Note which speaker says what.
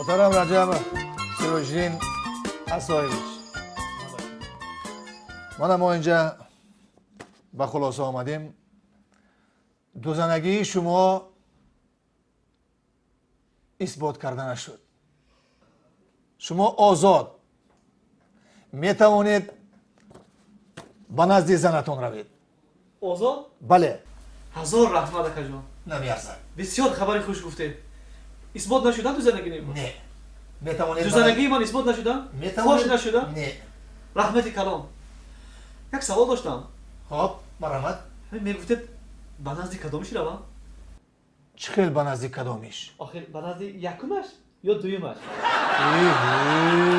Speaker 1: Муҳтарам Раҷабов Сироҷиддин Асоевич, мана мо инҷа ба хулоса омадем: дузанагии шумо исбот карда нашуд. Шумо озод метавонед ба назди занатон равед.
Speaker 2: Озод?
Speaker 1: Бале.
Speaker 2: Ҳазор раҳмат, акаҷон.
Speaker 1: Намеарзад.
Speaker 2: Бисёр хабари хуш гуфтед. Исбот нашуда дузанагӣ не?
Speaker 1: Не, метавонед.
Speaker 2: Дузанагии ман исбот нашуда?
Speaker 1: Метавонед.
Speaker 2: Фош нашуда?
Speaker 1: Не.
Speaker 2: Раҳмати калон. Як савол доштам.
Speaker 1: Хоб, марҳамат.
Speaker 2: Ҳамин мегуфтед, ба назди кадомиш равам?
Speaker 1: Чӣ хел ба назди кадомиш?
Speaker 2: Охир, ба назди якумаш ё дуюмаш?
Speaker 1: Эҳе.